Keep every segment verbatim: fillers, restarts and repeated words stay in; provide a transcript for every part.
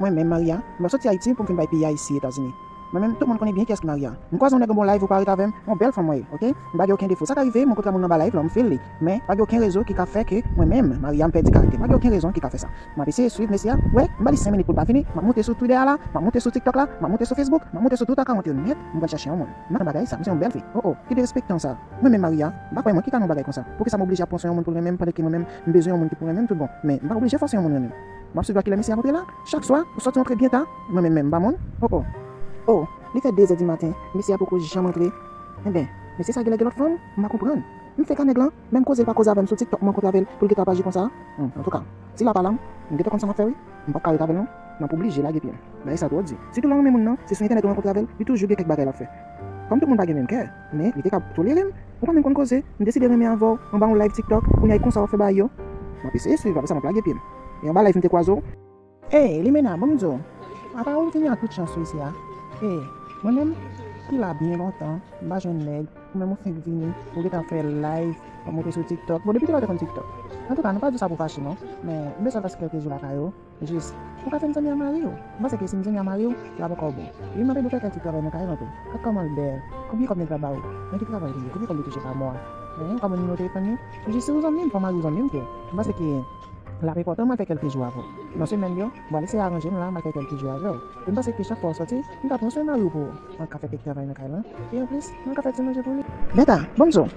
Mwen menm, Maria, m ap soti Ayiti pou m vin bay peyi a isi Etazini. Mwen menm, tout moun konnen byen kiyès ki Maria. M kwaze yon nèg anba yon live ou parèt avè m, yon bèl fanm mwen ye, oke? M pa gen okenn defo. Sa ka rive, mwen kontre moun anba live la, m feel li. Men, pa gen okenn rezon ki ka fè ke mwen menm, Maria, m pèdi karakte. Pa gen okenn rezon ki ka fè sa. M ap eseye swiv mesye a. Wè, m ba li senk minit pou l pa vini. M ap moute sou Twitter la, m ap moute sou TikTok la, m ap moute sou Facebook, m ap moute sou tout akawont yo nèt. M pral chache yon moun. M pa nan bagay sa, m se yon bèl fi. Oh, oh, ki derespektan sa. Mwen menm, Maria, m pa kwè mwen ki ka nan yon bagay konsa. Poukisa m oblije ap pran swen yon moun pou l renmen m, pandan ke mwen menm, m bezwen yon moun ki pou renmen m tout bon? Men, m pa oblije fòse yon moun renmen m. M ap swiv a kilè mesye a montre la, chak swa, ou sòti antre byen ta, mwen menm menm, m pa moun. Oh, oh. Oh, li fè de zè di maten, mesye a poko janm antre. Enben, mesye sa genlè gen lòt fanm, m pa konprann. M fè ka nèg lan, menm koze l pa koze avè m sou TikTok, mwen rankontre avè l pou l gentan ap aji konsa. Hmm, antouka, si l ap ala m, m gentan konn sa m ap fè wi. M p ap ka ret avè l non. M ap oblije lage pye m. Bagay sa twò di. Sitou lè w renmen moun nan, se sou entènèt ou rankontre avè l, li toujou gen kèk bagay l ap fè. Kòm tout moun pa gen menm kè, men li te ka tolere m. Ou pa menm konn koze, m deside renmen avè w anba yon live TikTok, kounye a e konsa w ap fè bagay yo. M ap eseye swiv, apre sa m ap lage pye m. E anba live m te kwaze w. Ey, Limena, ban m di w. Apa ou vini ak tout chans ou isi a? Ey, mwen menm, ki la byen lontan, m pa jwenn nèg, ou menm ou fenk vini, ou gentan fè live, w ap monte sou TikTok. Bon, depi kilè w te konn TikTok? Antouka, nou pa di sa pou fache non, men m bezwen pase kèlke jou lakay ou. Jis, ou ka fè m zanmi a mari w. M panse ke si m zanmi a mari w, l ap ankò bon. Wi, m anvi nou fè kèk ti travay nan kay lan tou. Gad kòman l bèl. Konbyen kòb nèg la ba ou? Nan ki travay li ye? Konbyen kòb li touche pa mwa? Hein, ou ka ban m nimewo telefòn li? Jis si ou zanmi m, fò mari w zanmi m tou. M panse ke l ap enpòtan mwen fè kèlke jou avè w. Nan semèn yo, m pral eseye aranje m la, m al fè kèlke jou avè w. E m panse ke chak fwa w sòti, m ka pran swen mari w pou ou. Mwen ka fè kèk travay nan kay lan. E anplis, mwen ka fè ti manje pou li. Bèta, ban m di w,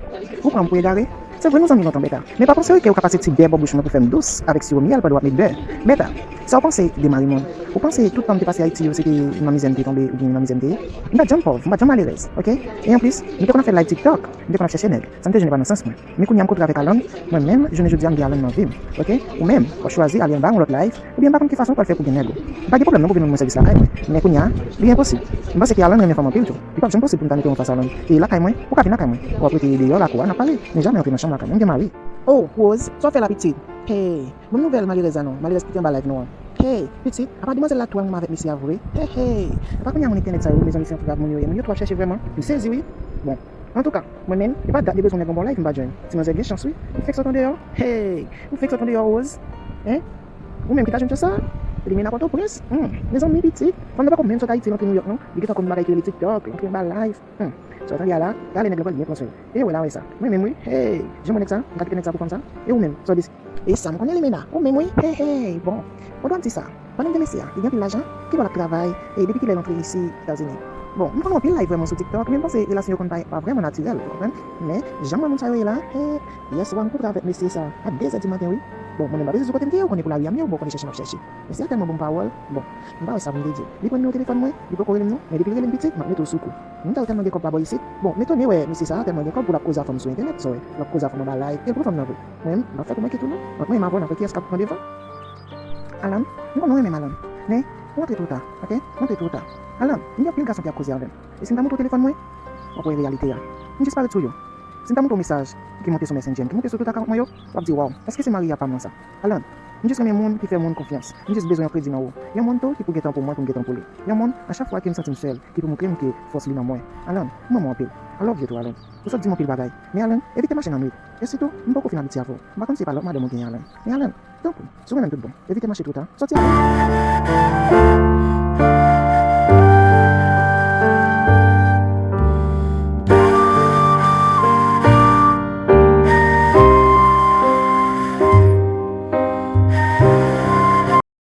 ou pran m pou egare? Se vre nou zanmi lontan, Bèta. Men pa panse ke ou ka pase ti bè bò bouch mwen pou fè m dous avèk siwo myèl pandan w ap met bè. Bèta, sa w panse de mari moun? Ou panse tout tan m te pase Ayiti yo se te nan mizè m te tonbe oubyen nan mizè m te ye? M pa t janm pòv, m pa t janm malerèz, oke? E anplis, m te konn ap fè live TikTok, m te konn ap chèche nèg. Sa m te jwenn pa nan sans mwen. Men kounye a m kontre avèk Alan, mwen menm, jounen jodi a m gen Alan nan vi m, oke? Ou menm, w ap chwazi ale anba yon lòt live, oubyen m pa konn ki fason w pral fè pou gen nèg ou. M pa gen pwoblèm non pou vin rann mwen sèvis lakay mwen, men kounye a, li enposib. M panse ke Alan renmen fanm anpil tou. Li p ap janm posib pou m ta mete w anfas Alan. E lakay mwen, ou ka vin lakay mwen. W ap rete deyò lakou a, n ap pale, men jamè antre nan chanm lakay mwen. M gen mari. Oh, Rose, sa w fè la pitit? Hey, ban m nouvèl malerèz la non, malerèz ki te anba live nou an. Hey, pitit, apa demwazèl la tou al menm avèk mesye a vre? Hey, hey. Apa kounye a moun entènèt sa yo, mezanmi, se yon grav moun yo ye. Moun yo tou ap chèche vrèman. M sezi wi. Bon, antouka, mwen menm, e pa dat m te bezwen nèg anba yon live m pa jwenn. Ti manzè gen chans wi. Ou fenk sot andeyò. Hey, ou fenk sot andeyò, Rose. Hein? Ou menm ki ta jwenn chans sa? Limena Pòtoprens? Hmm, mezanmi, pitit. Fanm nan pako menm sot Ayiti, l antre Nouyòk non. Li gentan konn bagay ki rele TikTok, l antre anba live. Hmm. Sa w tande a la, talè nèg lan pral byen pran swen. E wè la wè sa. Mwen menm wi. Hey, jan mwen nèg sa, m ka kite nèg sa pou fanm sa? E ou menm, sa w deside? E sa m konnen Limena, ou menm wi. Hey, hey, bon. Ou dwa di sa. Pandan m gen mesye a, li gen anpil lajan, ki bò l ap travay, e depi kilè l antre isi Etazini? Bon, m konn wè anpil live vrèman sou TikTok, men m panse relasyon yo konn pa, pa vrèman natirèl, ou konprann? Men, jan m wè moun sa yo ye la, hey, yè swa m kontre avèk mesye sa, a de zè di maten wi. Bon, mwen menm m pa bezwen di kote m te ye, ou konnen pou lari a m ye, bon, ou konnen chèche m ap chèche. Mesye a tèlman bon pawòl, bon, m pa wè sa pou m te di. Li pran nimewo telefòn mwen, li poko rele m non, men depi l rele m pitit, m ap mete w sou kou. Moun sa yo tèlman gen kòb pa bò isit. Bon, m etone wè mesye sa a tèlman gen kòb pou l ap koze a fanm sou entènèt, sa w wè, l ap koze a fanm anba live, e l pran fanm nan vre. Mwen menm, m ap fè kou manke tou non. Ant mwen menm avè w, n ap wè kiyès k ap pran devan. Alan, m konnen w renmen m, Alan. Men, ou antre twò ta, oke? Ou antre twò ta. Alan, m gen anpil gason ki ap koze avè m. E si m ta montre w telefòn mwen? W ap wè reyalite a. M jis parèt sou yo. Si m ta montre w mesaj ki monte sou Messenger m, ki monte sou tout akawont mwen yo, w ap di, waw, èske se Maria pa m lan sa? Alan, m jis renmen moun ki fè moun konfyans. M jis bezwen yon kredi nan ou. Yon moun tou ki pou gen tan pou mwen, pou m gen tan pou li. Yon moun, a chak fwa ke m santi m sèl, ki pou montre m ke fòs li nan mwen. Alan, m renmen w anpil. I love you too, Alan. Ou sot di m anpil bagay. Men Alan, evite mache nan nwit. E sitou, m poko fin abitye avè w. M pa konn si se pa lòt madanm ou genyen, Alan. Men Alan, tanpri, si w renmen m tout bon, evite mache twò ta. Sòti avè m.